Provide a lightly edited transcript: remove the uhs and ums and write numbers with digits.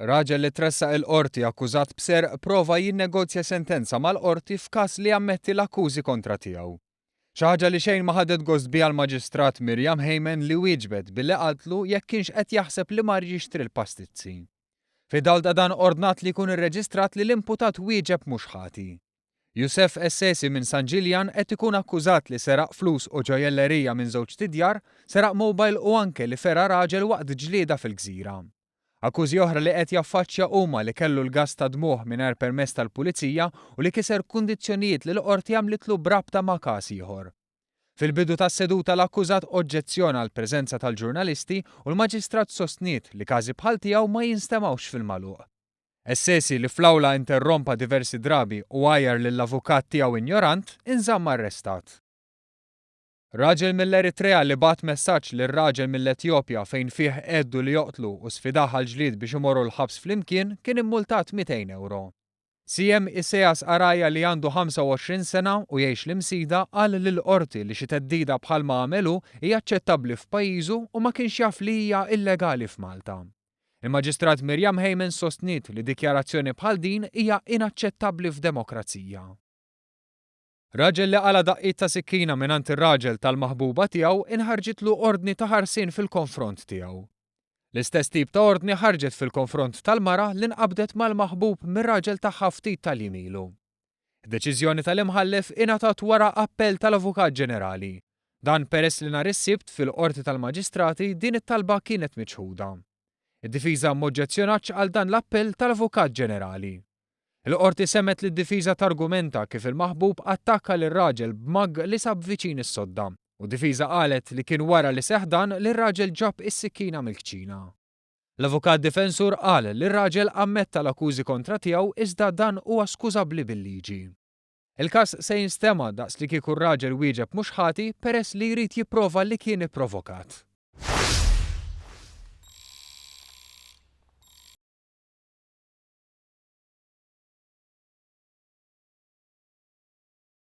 Raġel li tressaq il-Qorti akkużat b'serq prova jinnegozja sentenza mal-Qorti f'każ li jammetti l-akkużi kontra tiegħu. Xi ħaġa li xejn ma ħadet gost biha l-Maġistrat Miriam Hayman li wieġbet billi qaltlu jekk kienx qed jaħseb li mar jixtri l-pastizzi. Fid-dawl ta' dan ordnat li jkun irreġistrat li l-imputat wieġeb mhux ħati. Youssef Essesi minn San Ġiljan qed ikun akkużat li seraq flus u ġojjellerija minn żewġt idjar, seraq mobile u anke li fera raġel waqt ġlieda fil-Gżira. Akkużi oħra li qed jaffaċċja huma li kellu l-gass tad-dmugħ mingħajr permess tal-Pulizija u li kiser kundizzjonijiet li l-Qorti għamlitlu b'rabta ma' każ ieħor. Fil-bidu tas-seduta l-akkużat oġġezzjona għall-preżenza tal-ġurnalisti u l-Maġistrat sostniet li każi bħal tiegħu ma jinstemgħux fil-magħluq. Essesi, li fl-awla interrompa diversi drabi u għajjar lill-avukat tiegħu injorant, inżamm arrestat. Raġel mill-Eritrea li bagħat messaġġ lil raġel mill-Etjopja fejn fih għeddu li joqtlu u sfidah għal ġlied biex imorru l-ħabs flimkien kien immultat 200 ewro. CM Iseas Araya li għandu 25 sena u jgħix l-Imsida qal lill-Qorti li xi theddida bħalma għamel hu hija aċċettabbli f'pajjiżu u ma kienx jaf li hija illegali f'Malta. Il-Maġistrat Miriam Hayman sostniet li dikjarazzjoni bħal din hija inaċċettabbli f'demokrazija. Raġel li qala' daqqiet ta' sikkina mingħand ir-raġel tal-maħbuba tiegħu inħarġitlu ordni ta' ħarsien fil-konfront tiegħu. L-istess tip ta' ordni ħarġet fil-konfront tal-mara li nqabdet mal-maħbub mir-raġel tagħha ftit tal-jiem ilu. Id-deċiżjoni tal-Imħallef ingħatat wara appell tal-Avukat Ġenerali. Dan peress li nhar is-Sibt fil-Qorti tal-Maġistrati din it-talba kienet miċħuda. Id-difiża m'oġġezzjonatx għal dan l-appell tal-Avukat Ġenerali. Il-Qorti semgħet lid-difiża targumenta kif il-maħbub attakka lir-raġel b'magg li sab viċin is-sodda u d-difiża qalet li kien wara li seħħ dan li r-raġel ġab is-sikkina mill-kċina. L-avukat difensur qal li r-raġel ammetta l-akkużi kontra tiegħu iżda dan huwa skużabbli bil-liġi. Il-każ se jinstema' daqs li kieku r-raġel wieġeb mhux ħati peress li jrid jipprova li kien ipprovokat.